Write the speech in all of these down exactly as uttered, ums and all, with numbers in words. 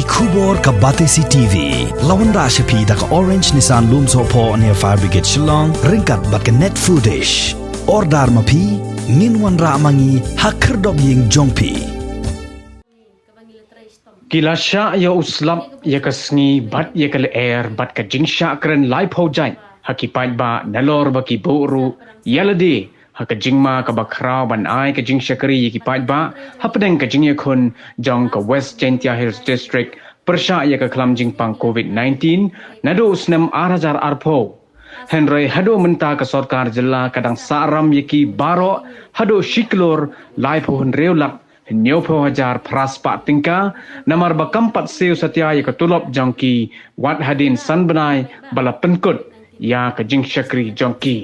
Khubor ka Batesi T V. La wanrah sha phi da ka Orange Nissan Lumsohphoh near Fire Brigade Shillong, ryngkat bad ka Net Foodish. Order ma phi, ngin wanrah ma ngi ha khyrdop ïing jong phi. Ki la shah ïa u slap, ïa ka sngi bad ïa ka lyer bad ka jingshah kren laiphew jait ha ki paidbah, nalor ba ki buh ruh ïa lade ha ka jingma kaba khraw ban ai ka jingshakri ïa ki paidbah hapdeng ka jingïakhun jong ka West Jaintia Hills District pyrshah ïa ka khlam jingpang covid nineteen naduh u snem ar hajar arphew. Hynrei haduh mynta ka sorkar jylla ka dang sahram ïa ki baroh haduh shi klur laiphew hynriew lak hynñiewphew hajar phra spah tyngka, namar ba kam pat siew satia ïa ka tulop jong ki wat hadien san bnai ba la pynkut ïa ka jingshakri jong ki.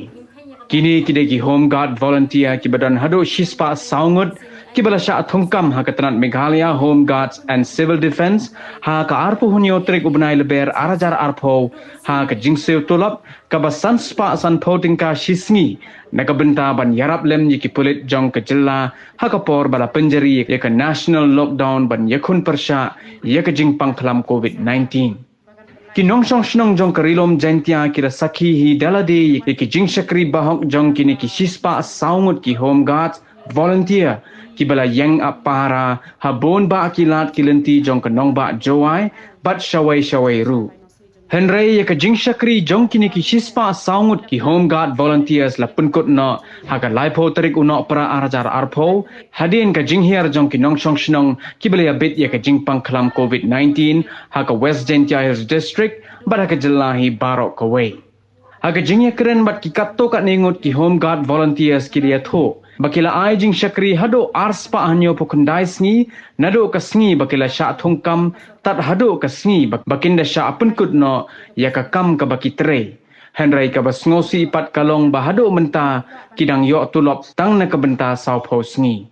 Kine ki dei ki Home Guard volunteer kiba don haduh shispah saw ngut kiba la shah thungkam ha ka tnat Meghalaya Home Guards and Civil Defence ha ka arphew hynñiew tarik u bnai Lber ar hajar arphew, ha ka jingsiew tulop kaba san spah sanphew tyngka shi sngi na ka bynta ban ïarap lem ïa ki pulit jong ka jylla ha ka por ba la pynjari ïa ka national lockdown ban ïakhun pyrshah ïa ka jingpang khlam covid nineteen. Ki nongshong shnong jong ka Ri Lum Jaintia ki la sakhi hi da lade ïa ki jingshakri bahok jong kine ki shispah saw ngut ki Home Guards volunteer kiba la ïeng ap pahara ha bun bah ki lad ki lynti jong ka nongbah Jowai bad shawei shawei ruh. Hynrei ïa ka jingshakri jong kine ki shispah saw ngut ki Home Guard volunteers la pynkut noh ha ka laiphew tarik u Nohprah ar hajar arphew, hadien ka jinghiar jong ki nongshong shnong kiba la ïabit ïa ka jingpang khlam covid nineteen ha ka West Jaintia Hills District bad ha ka jylla hi baroh kawei. Ha ka jingïakren bad ki katto katne ngut ki Home Guard volunteers ki la ïathuh ba ki la ai jingshakri haduh ar spah hynñiewphew khyndai sngi naduh ka sngi ba ki la shah thungkam, tad haduh ka sngi ba, ba kin da shah pynkut noh ïa ka kam kaba ki trei. Hynrei kaba sngewsih pat ka long ba haduh mynta ki dang ïoh tulop tang na ka bynta sawphew sngi.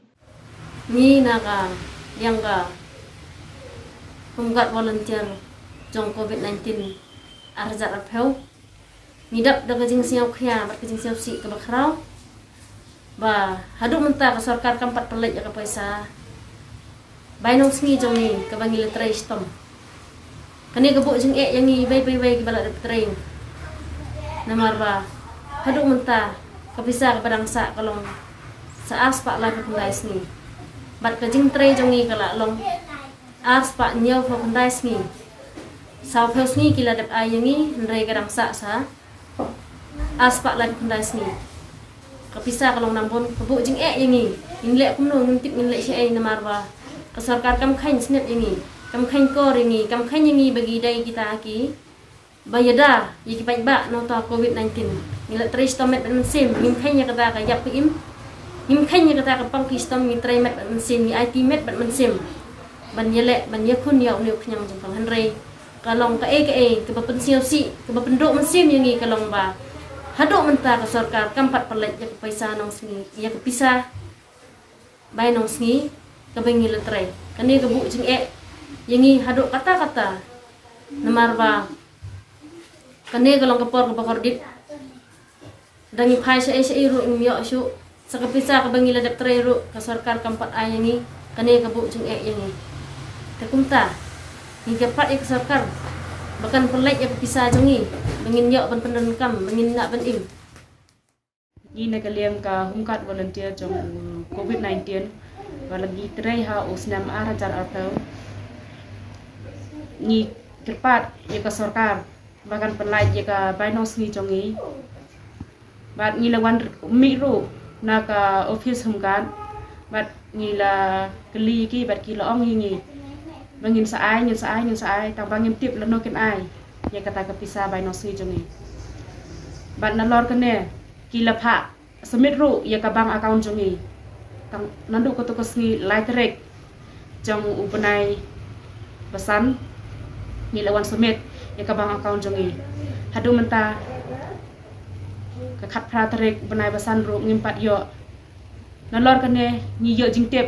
Ngi na ka liang ka Home Guard volunteer jong covid nineteen ar hajar arphew, ngi dap da ka jingsngewkhia bad ka jingsngewsih kaba khraw ba haduh mynta ka sorkar kam pat pynlait ïa ka paisa bai nongsngi jong ngi kaba ngi la trei shitom. Kane ka buh jingeh ïa ngi iwei pa iwei kiba la dep trei. Namar ba haduh mynta ka pisa kaba dang sah ka long sa ar spah laiphew khyndai sngi. Bad ka jingtrei jong ngi ka la long ar spah hynñiewphew khyndai sngi. Sawphew sngi ki la dep ai ïa ngi, hynrei ka dang sah sa ar spah laiphew khyndai sngi. Ka pisa ka long nang bun, ka buh jingeh ïa ngi. Ngin leh kumno, ngim tip ngin leh shaei namar ba ka sorkar kam kheiñ snep ïa ngi, kam kheiñ kor ïa ngi, kam kheiñ ïa ngi ba ngi dei kita ki ba ïada ïa ki paidbah na uta covid nineteen. Ngi la trei shitom met bad mynsiem, ngim kheiñ ïa kata ka ïap ka im, ngim kheiñ ïa kata ka pang ki shitom, ngi trei met bad mynsiem, ngi aiti met bad mynsiem ban ïaleh ban ïakhun ïa une u khñiang jingpang. Hynrei ka long kaei kaei kaba pynsngewsih, kaba pynduh mynsiem ïa ngi ka long ba haduh mynta ka sorkar kam pat pynlait ïa ka paisa nongsngi, ïa ka pisa bai nongsngi kaba ngi la trei. Kane ka buh jingeh ïa ngi haduh katta katta. Namar ba kane ka long ka por kaba kordit. Da ngi phai shaei shaei ruh ngim ïoh shuh. Sa ka pisa kaba ngi la dep trei ruh ka sorkar kam pat ai ïa ngi. Kane ka buh jingeh ïa ngi. Te kumta ngi kyrpad ïa ka sorkar ba kan pynlait ïa ka pisa jong ngi ba ngin ïoh ban pyndonkam, ba ngin nang ban im. Ngi na ka liang ka Home Guard volunteer jong covid nineteen ba la ngi trei ha u snem ar hajar arphew. Ngi kyrpad ïa ka sorkar ba kan pynlait ïa ka bai nongsngi jong ngi. Bad ngi la wan mih ruh na ka office Home Guard bad ngi la kylli ki bad ki la ong ïa ngi ba ngin sa ai, ngin sa ai, ngin sa ai, tang ba ngim tip lano kin ai ïa kata ka pisa bai nongsngi jong ngi. Bad nalor kane ki la phah submit ruh ïa ka bank account jong ngi. Tang naduh kato ka sngi lai tarik jong u bnai ba san ngi la wan submit ïa ka bank account jong ngi. Haduh mynta ka khatphra tarik u bnai ba san ruh ngim pat ïoh. Nalor kane ngi ïoh jingtip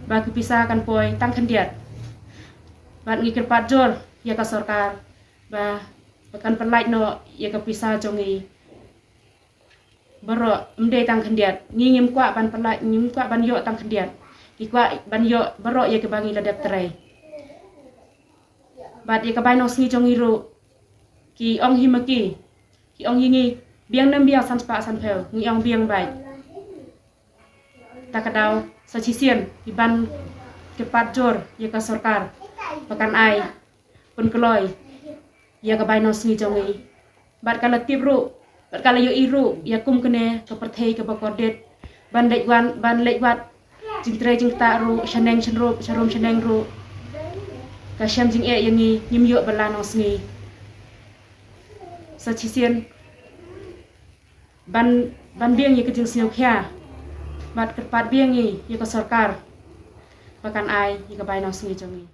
ba ka pisa kan poi tang khyndiat. Bad ngi kyrpad jur ïa ka sorkar ba, ba kan pynlait noh ïa ka pisa jong ngi. Baroh, ym dei tang khyndiat. Ngi ngim kwah ban pynlait, ngim kwah ban ïoh tang khyndiat. Ngi kwah ban ïoh baroh ïa kiba ngi la dep trei. Bad ïa ka bai nongsngi jong ngi ruh, ki ong hi ma ki, ki ong ïa ngi, biang ne ym biang san spah san phew, ngi ong biang bha. Ta ka daw sa shisien ki ban kyrpad jur ïa ka sorkar ba kan ai pynkloi ïa ka bai nongsngi jong ngi. Bad ka la tip ruh, bad ka la ïohi ruh ïa kum kane ka pyrthei kaba kordit, ban leit wan, ban leit wad jingtrei jingktah ruh shaneng shanrup, sharum shaneng ruh, ka shem jingeh ïa ngi, ngim ïoh ba la nongsngi. Sa shisien ban, ban biang ïa ka jingsngewkhia bad kyrpad biang ngi ïa ka sorkar ba kan ai ïa ka bai nongsngi jong ngi.